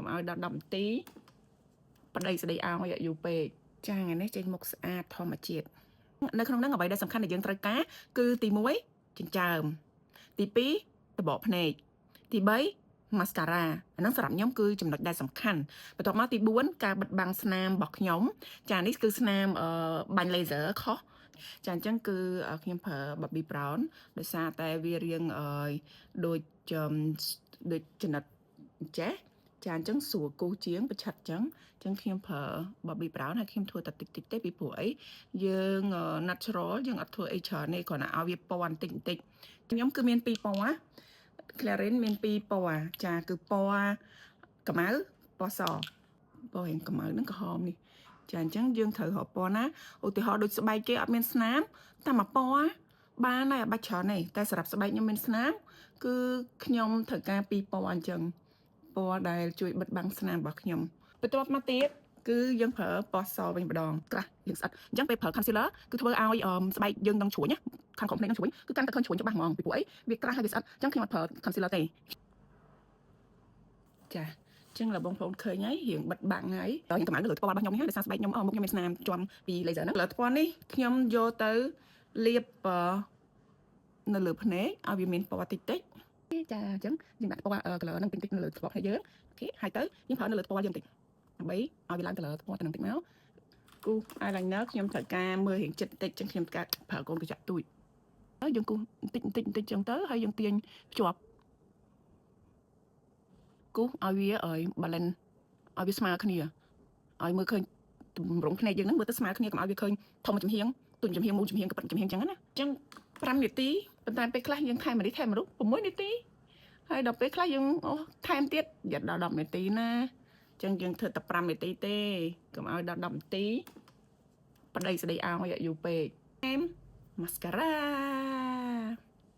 ុំឲ្យដល់10នាទីប្តីស្ដីឲ្យយូរពេកចាថ្ងៃនេះចេញមុខស្អាតធម្មជាតិនៅក្នុងហ្នឹងអ្វីដែលសំខាន់ដែលយើងត្រូវការគឺទី1ចិញ្ចើមទី2ត្របកភ្នែកទី3 mascara អាហ្នឹងសម្រាប់ខ្ញុំគឺចំណុចដែលសំខាន់បន្ទាប់មកទី4ការបិទបាំងស្នាមរបស់ខ្ញុំចានេះគឺស្នាមអឺបាញ់ laser ខុសចាអញ្ចឹងគឺខ្ញុំប្រើ Bobbi Brown ដោយសារតែវារៀងអឺដូចដូចចំណិតចេះចាអញ្ចឹងស្រួលគូសជាងប្រឆិតអញ្ចឹងអញ្ចឹងខ្ញុំប្រើ Bobbi Brown ហើយខ្ញុំធ្វើតែតិចតិចទេពីព្រោះអីយើង natural យើងអត់ធ្វើអីច្រើនទេគ្រាន់តែឲ្យវាពណ៌បន្តិចបន្តិចខ្ញុំគឺមានពីរពណ៌ Clarins មានពីរពណ៌ចាគឺពណ៌ខ្មៅពណ៌សពណ៌រៀងខ្មៅហ្នឹងក្រហមនេះចាអញ្ចឹងយើងត្រូវរកពណ៌ណាឧទាហរណ៍ដូចស្បែកគេអត់មានស្នាមតែមួយពណ៌បានហើយអត់បាច់ច្រើនទេតែសម្រាប់ស្បែកខ្ញុំមានស្នាមគឺខ្ញុំត្រូវការពីរពណ៌អញ្ចឹងពណ៌ដែលជួយបិទបាំងស្នាមរបស់ខ្ញុំបន្ទាប់មកទៀតគឺយើងប្រើពណ៌សវិញម្ដងក្រាស់យើងស្អិតអញ្ចឹងពេលប្រើ concealer គឺធ្វើឲ្យស្បែកយើងនឹងជ្រួញណាខាងក្រោមភ្នែកនឹងជ្រួញគឺកាន់តែឃើញជ្រួញច្បាស់ហ្មងពីព្រោះអីវាក្រាស់ហើយវាស្អិតអញ្ចឹងខ្ញុំអត់ប្រើ concealer ទេចាចឹងឡើយបងប្អូនឃើញហើយរៀងបិទបាំងហើយខ្ញុំកម្ៅនៅលើថ្ពាល់របស់ខ្ញុំនេះហើយដោយសារស្បែកខ្ញុំមុខខ្ញុំមានស្នាមជាំពី laser ហ្នឹងលើថ្ពាល់នេះខ្ញុំយកទៅលាបនៅលើភ្នែកឲ្យវាមានពណ៌តិចតិចចាអញ្ចឹងយើងដាក់ពណ៌ color ហ្នឹងតិចតិចនៅលើថ្ពាល់ភ្នែកយើង OK ហើយទៅយើងប្រើនៅលើថ្ពាល់យើងតិចដើម្បីឲ្យវាឡើង color ថ្ពាល់ទៅនឹងតិចមកគូស eyeliner ខ្ញុំត្រូវការមើលរៀងចិត្តតិចចឹងខ្ញុំកាត់ប្រើកូនកញ្ចក់ទូចហើយយើងគូសបន្តិចបន្តិចបន្តិចចឹងទៅហើយយើងទាញភ្ជាប់គូសឲ្យវាឲ្យ balance ឲ្យវាស្មើគ្នាឲ្យមើលឃើញទម្រង់ភ្នែកយើងហ្នឹងមើលទៅស្មើគ្នាកុំឲ្យវាឃើញធំមួយចំហៀងទូចចំហៀងមូលចំហៀងកប៉ិតចំហៀងចឹងណាអញ្ចឹង5នាទីប៉ុន្តែពេលខ្លះយើងថែមមួយនេះថែមមួយនោះ6នាទីហើយដល់ពេលខ្លះយើងអូថែមទៀតយ៉ាដល់10នាទីណាអញ្ចឹងយើងធ្វើតែ5នាទីទេកុំឲ្យដល់10នាទីប្តីស្ដីឲ្យយូរពេកថែម mascara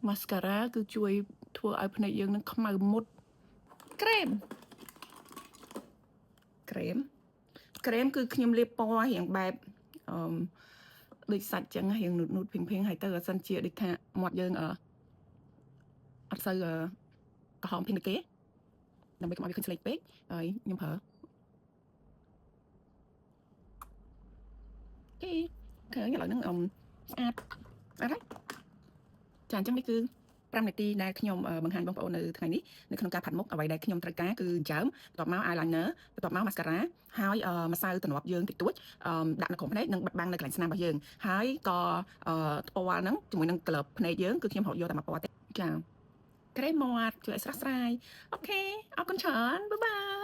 mascara គឺជួយធ្វើឲ្យភ្នែកយើងនឹងខ្មៅមុតក្រែមក្រែមក្រែមគឺខ្ញុំលាបពណ៌រៀងបែបអឺដូចសាច់ចឹងរៀង nude nude pink pink ហើយទៅអសិនជាដូចថាមាត់យើងអឺអត់សូវក្រហម pink ដូចគេដើម្បីកុំឲ្យវាឃើញស្លេកពេកហើយខ្ញុំប្រើគេឃើញឥឡូវហ្នឹងអឹមស្អាតស្អាតហើយចាអញ្ចឹងនេះគឺ5នាទីដែលខ្ញុំបង្ហាញបងប្អូននៅថ្ងៃនេះនៅក្នុងការផាត់មុខអ្វីដែលខ្ញុំត្រូវការគឺចិញ្ចើមបន្ទាប់មក eyeliner បន្ទាប់មក mascara ហើយម្សៅទ្រនាប់យើងតិចតួចដាក់នៅក្នុងភ្នែកនិងបិទបាំងនៅកន្លែងស្នាមរបស់យើងហើយក៏ពណ៌ហ្នឹងជាមួយនឹង color ភ្នែកយើងគឺខ្ញុំរកយកតែមួយពណ៌ទេចាក្រែមមាត់ជួយឲ្យស្រស់ស្រាយ OK អរគុណច្រើន bye bye.